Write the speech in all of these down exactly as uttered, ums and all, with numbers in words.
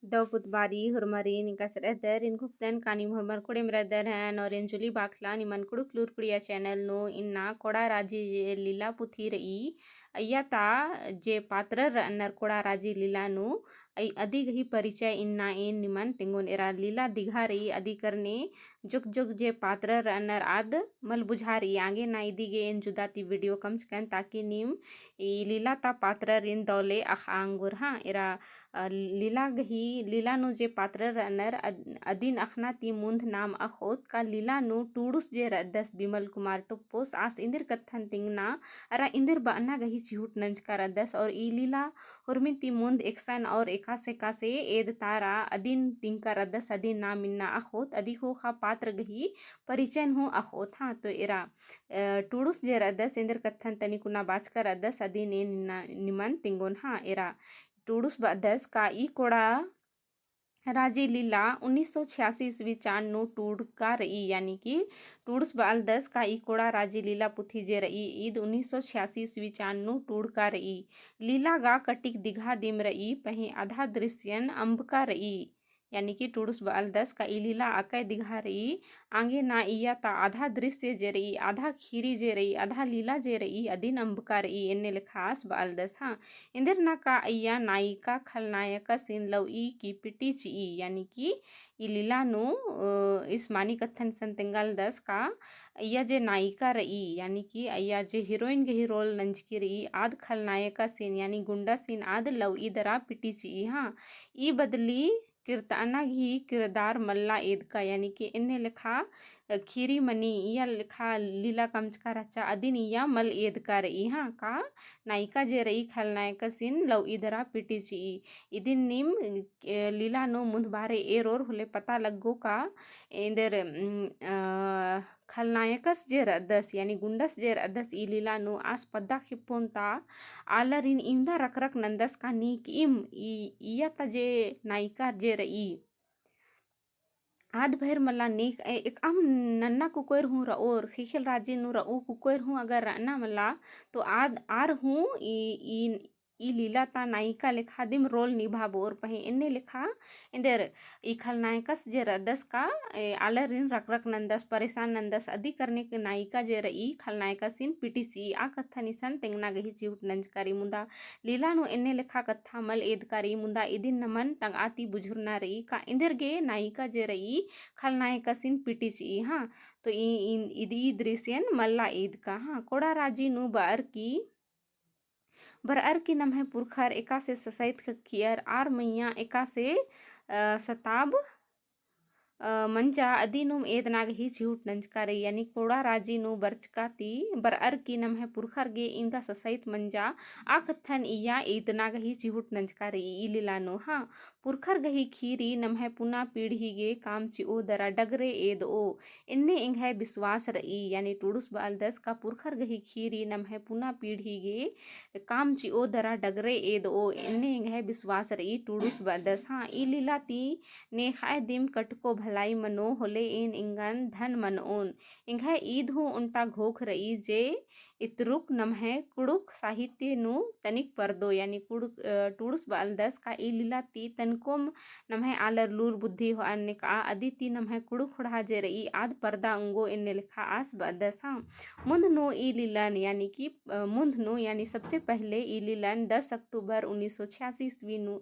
दव पुत बारी होरमारिन एकासे रअदर, एन खुक्तन का नीम होरमर कुड़ेम रअदर हन, और एन जुली बाखला निमन कुँड़ुख़ लूरकुड़िया channel नू। इन्ना कोड़ा राजी लीला पुथी रई, अइय्या ता जे पात्र रअनर कोड़ा राजी लीला नू, अई अदी गही परिचय इन्ना एन निमन तेंगोन। एरा लीला दिघा रई, अदी करने जोक जोक जे पात्र रअनर आद मल बुझा रई। आंगे ना इदी गे एन जुदा ती video कमचकन, ताकि नीम ई लीला ता पात्ररिन दव ले अख़आ ओंगोर। हाँ, एरा अ, लीला गही, लीला नू जे पात्र रअनर अद-, अदिन अख़ना ती मुन्ध नाम अख़ोत का लीला नू टूड़ुस जे रअदस बिमल कुमार टोप्पोस आस इन्दिर कत्थन तिंगना, अरा इन्दिर बअना गही चिहुट नंजका रअदस। और ई लीला होरमिन ती मुन्ध एकसन और एकासे एकासे एदतारा अदिन तिंगका रअदस, अदिन नाम इन्ना अख़ोत। अदी ख़ोख़ा पात्र गही परिचयन हूँ अख़ोत। हाँ, तो एरा, अ, टूड़ुस जे रअदस इन्दिर कत्थन तनी कुना बाचका रअदस, अदिन एन इन्ना निमन तेंगोन। हाँ, एरा टूड़ुस बअदस का ई कोड़ा राजी लीला उन्नीस सौ छियासी ईस्वी चान नू टूड़का रई, यानी कि टूड़ुस बअलदस का ई कोड़ा राजी लीला पुथी जे रई, ईद उन्नीस सौ छियासी ईस्वी चान नू टूड़का रई। लीला गा कटिक दिघा दिम रई, पहें आधा दृश्यन अम्बका रई, यानी कि टूड़ुस बअलदस का ई लीला अकय दिघा रई, आंगे ना इय्या ता आधा दृश्य जे रई, आधा खीरी जे रई, आधा लीला जे रई, अदिन अम्बका रई, एन्ने लेखा आस बअलदस। हाँ, इन्देर ना का अइय्या नायिका खलनायकसिन लउई की पिटी चिई, यानी कि ई लीला नू, अ, इस मानी कत्थन सन तेंगालदस का अइय्या जे नायिका रई, यानी कि अइय्या जे heroine गही role नंजकी रई, आद खलनायकसिन, यानी गुंडासिन आद लउई दरा पिटी चिई। हाँ, ई बदली किरतअना गही किरदार मल्ला एदका, यानी कि एन्ने लेखा, अ, खीरी मनी इय्या लेखा लीला कमचका रहचा, अदिन इय्या मल एदका रई। हाँ, का नायिका जे रई खलनायकसिन लउई दरा पिटी चिई। इदिन नीम, अ, लीला नू मुन्ध बारे एरोर होले पता लग्गो का एन्देर, उम, अ, खलनायकस जे रअदस, यानी गुंडस जे रअदस, ई लीला नू आस पद्दा खेप्पोन ता आलरिन इवंदा रकरक नंदस का नीक इम, ई, इय्या ता जे नायिका जे रई, आद भइर मला नीक, ए, एकअम नन्ना कुकोइर हूँ रओर, ख़ेख़ेल राजी नू रऊ कुकोइर हूँ अगर रअना मला, तो आद आर हूँ ई, ई ई लीला ता नायिका लेखा दिम role निभाबोर, पहें एन्ने लेखा एन्देर ई खलनायकस जे रअदस का, ए, आलरिन रकरक नंदस, परेशान नंदस, अदी करने के नायिका जे रई खलनायकसिन पिटी चिई। आ कत्थन इसन तेंगना गही चिहुट नंजका रई, मुदा लीला नू एन्ने लेखा कत्था मल एदका रई, मुदा इदिन नमन तंगआ ती बुझुरना रई का एन्देर गे नायिका जे रई खलनायकसिन पिटी चिई। हाँ, तो ई, ई, इदी दृश्यन मल्ला एदका। हाँ, कोड़ा राजी नू बअर की बरअर की नम्है पुरखर एकासे ससइत ख़क्खियर, आर मइय्याँ एकासे, अ, सताब, अ, मंजा अदिनुम एदना गही चिहुट नंजका रई, यानी कोड़ा राजी नू बरचका ती बरअर की नम्है पुरखर गे इवंदा ससइत मंजा, आ कत्थन इय्या एदना गही चिहुट नंजका रई ई लीला नू। हाँ, पुरखर गही खीरी नम्है पुना पीढ़ी गे काम चिओ दरा डगरे एदओ, एन्ने एंग्है बिस्वास रई, यानी टूड़ुस बअलदस का पुरखर गही खीरी नम्है पुना पीढ़ी गे काम चिओ दरा डगरे एदओ, एन्ने एंग्है बिस्वास रई टूड़ुस बअदस। हाँ, ई लीला ती नेख़ाय दिम कटको भलाई मनो होले एन एंगन धन मनओन। एंग्है ईद हूँ ओन्टा घोख रई जे इतरुक नम्है कुँड़ुख़ साहित्य नू तनिक परदो, यानी कुँड़ुख़, अ, टूड़ुस बअलदस का ई लीला ती तनकोम नम्है आलर लूर बुद्धि होअर नेकआ, अदी ती नम्है कुँड़ुख़ ख़ोंड़हा जे रई आद परदा ओंगो एन्ने लेखा आस बअदस। हाँ, मुन्ध नू ई लीलन, यानी कि, अ, मुन्ध नू, यानी सबसे पहले ई लीलन दस अक्टूबर उन्नीस सौ छियासी ईस्वी नू,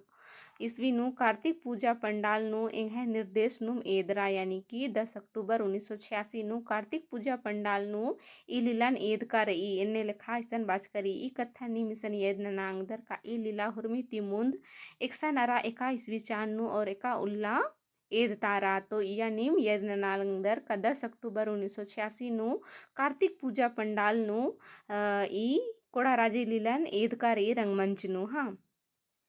ईस्वी नू कार्तिक पूजा पंडाल नू एंग्है निर्देश नुम एदरा, यानी कि दस अक्टूबर उन्नीस सौ छियासी नू कार्तिक पूजा पंडाल नू ई लीलन एदका रई, एन्ने लेखा इसन बाचका रई। ई कत्था नीम इसन एद नना ओंगदर का ई लीला हुरमी ती मुन्ध एकसन अरा एका ईस्वी चान नू और एका उल्ला एदतारा। तो इया नीम एद नना ओंगदर का दस अक्टूबर उन्नीस सौ छियासी नू कार्तिक पूजा पंडाल नू, अ, ई कोड़ा राजी लीलन एदका रई रंगमंच नू। हाँ,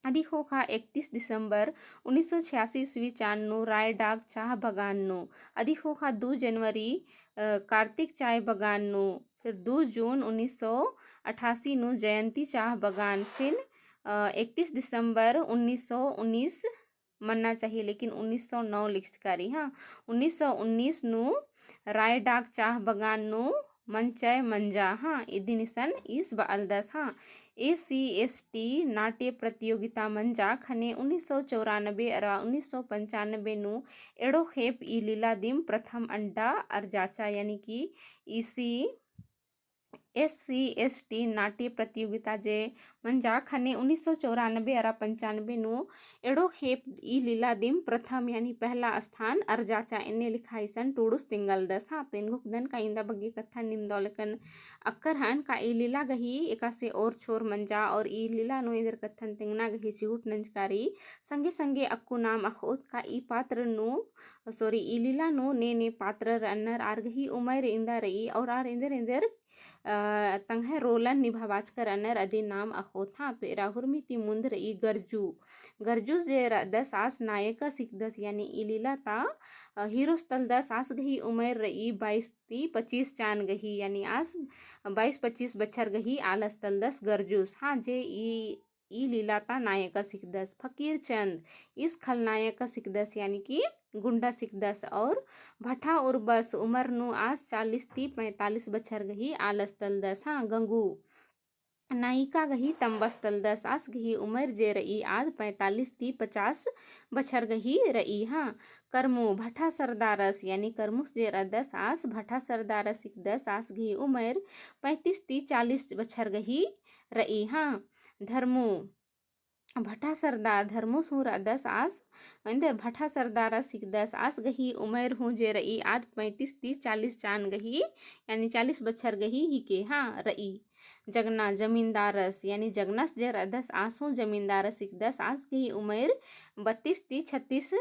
अदी ख़ोख़ा इकतीस दिसंबर उन्नीस सौ छियासी ईस्वी चान नू रायडाक चाह बगान नू, अदी ख़ोख़ा दो जनवरी, अ, कार्तिक चाय बगान नू, फिर दो जून उन्नीस सौ अठासी नू जयंती चाह बगान, फिर, अ, इकतीस दिसंबर उन्नीस सौ उन्नीस मन्ना चाहिए, लेकिन उन्नीस सौ नौ लिखचका रई। हाँ, उन्नीस सौ उन्नीस नू रायडाक चाह बगान नू मंचय मंजा। हाँ, इदिन इसन ईस बअलदस। हाँ, एसीएसटी नाट्य प्रतियोगिता मंजा ख़ने उन्नीस सौ चौरानबे अरा उन्नीस सौ पंचानबे नू एड़ो खेप ई लीला दिम प्रथम अड्डा अर्जाचा, यानी कि ईसी एससीएसटी नाट्य प्रतियोगिता जे मंजा ख़ने उन्नीस सौ चौरानबे अरा पंचानबे नू एड़ो खेप ई लीला दिम प्रथम यानी पहला स्थान अर्जाचा एन्ने लिखा इसन टूड़ुस तिंगलदस। हाँ, तो एन घुकदन का इन्दा बग्गे कत्था निम दौ लेकन अक्कर हन का ई लीला गही एकासे ओर छोर मंजा और ई लीला नू एन्देर कत्थन तेंगना गही चिहुट नंजकारी संगे संगे अक्कु नाम अख़ोत का ई पात्र नू, sorry, ई लीला नू ने ने पात्र रअनर आर गही उमर इन्दा रई और आर एन्देर एन्देर अ, तंग्है रोलन निभाबाचकर रअनर अदिन नाम अख़ोत। हाँ, तो एरा हुरमी ती मुन्द रई गरजू। गरजू जे रअदस आस नायकस हिकदस, यानी ई लीला ता, अ, हीरोस तलदस आस गही उमर रई बाईस ती पच्चीस चान गही, यानी आस बाईस पच्चीस बछर गही आलस तलदस गरजूस। हाँ, जे ई ई लीला ता नायकस हिकदस। फकीर चंद ईस खलनायकस हिकदस, यानी कि गुंडस हिकदस। और भठा उर्बस उमर नू आस चालीस ती पैंतालीस बछर गही आलस तलदस। हाँ, गंगू नायिका गही तम्बस तलदस आस गही उमर जे रई आद पैंतालीस ती पचास बछर गही रई। हाँ, करमू भठा सरदारस, यानी करमुस जे रअदस आस भठा सरदारस हिकदस आस गही उमर पैंतीस ती चालीस बछर गही रई। हाँ, धर्मू भठा सरदार धर्मोस हूँ रअदस आस, एन्देर भठा सरदारस हिकदस आस गही उमर हूँ जे रई आद पैंतीस ती चालीस चान गही, यानी चालीस बछर गही हिके। हाँ, रई। जगना जमींदारस, यानी जगनस जे रअदस आस हूँ जमींदारस हिकदस आस गही उमर बत्तीस ती छत्तीस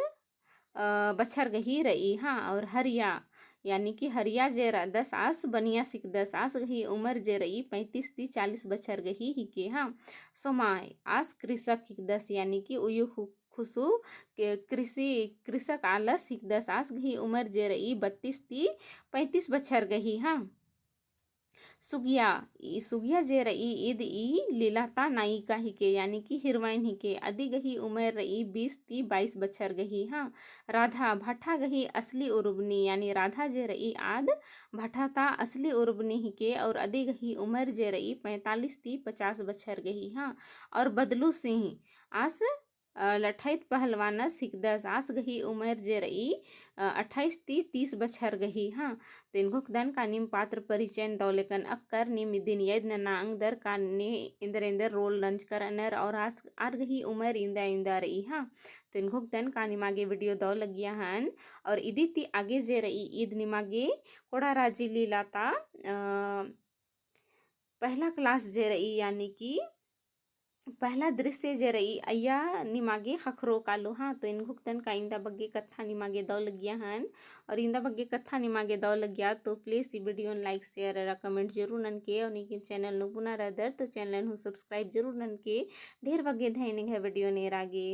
अ, बछर गही रई। हाँ, और हरिया, यानी कि हरिया जे रअदस आस बनियास हिकदस आस गही उमर जे रई पैंतीस ती चालीस बछर गही हिके। हाँ, सोमा आस कृषक हिकदस, यानी कि उयु खु-, खुसु के कृषि, कृषक आलस हिकदस आस गही उमर जे रई बत्तीस ती पैंतीस बछर गही। हाँ, सुगिया, ई सुगिया जे रई ईद ई लीला ता नायिका हिके, यानी कि हीरोइन हिके। अदी गही उमर रई बीस ती बाईस बछर गही। हाँ, राधा भठा गही असली उर्बनी, यानी राधा जे रई आद भठा ता असली उर्बनी हिके और अदी गही उमर जे रई पैंतालीस ती पचास बछर गही। हाँ, और बदलू सिंह आस अ, लठैत पहलवानस हिकदस आस गही उमर जे रई, अ, अट्ठाईस ती तीस बछर गही। हाँ, तो एन घोखदन का नीम पात्र परिचयन दौ लेकन अक्कर नीम इदिन याद नना अंगदर का ने एन्देर एन्देर रोल नंजकर रअनर और आस आर गही उमर इन्दा इन्दा रई। हाँ, तो एन घोखदन का निमागे video दौ लगिया हन और इदी ती आगे जे रई ईद निमागे कोड़ा राजी लीला ता, अ, पहला class जे रई यानी कि पहला दृश्य जे रई अइया निमागे ख़क्खरो कालो। हाँ, तो एन घोखदन का इन्दा बग्गे कत्था निमागे दौ लगिया हन और इन्दा बग्गे कत्था निमागे दौ लगिया तो please ई video न like, share अरा comment जरूर ननके और नीकिम channel नू पुना रअदर तो channel हूँ subscribe जरूर ननके। ढेर बग्गे धैन एंग्है video न एरा गे।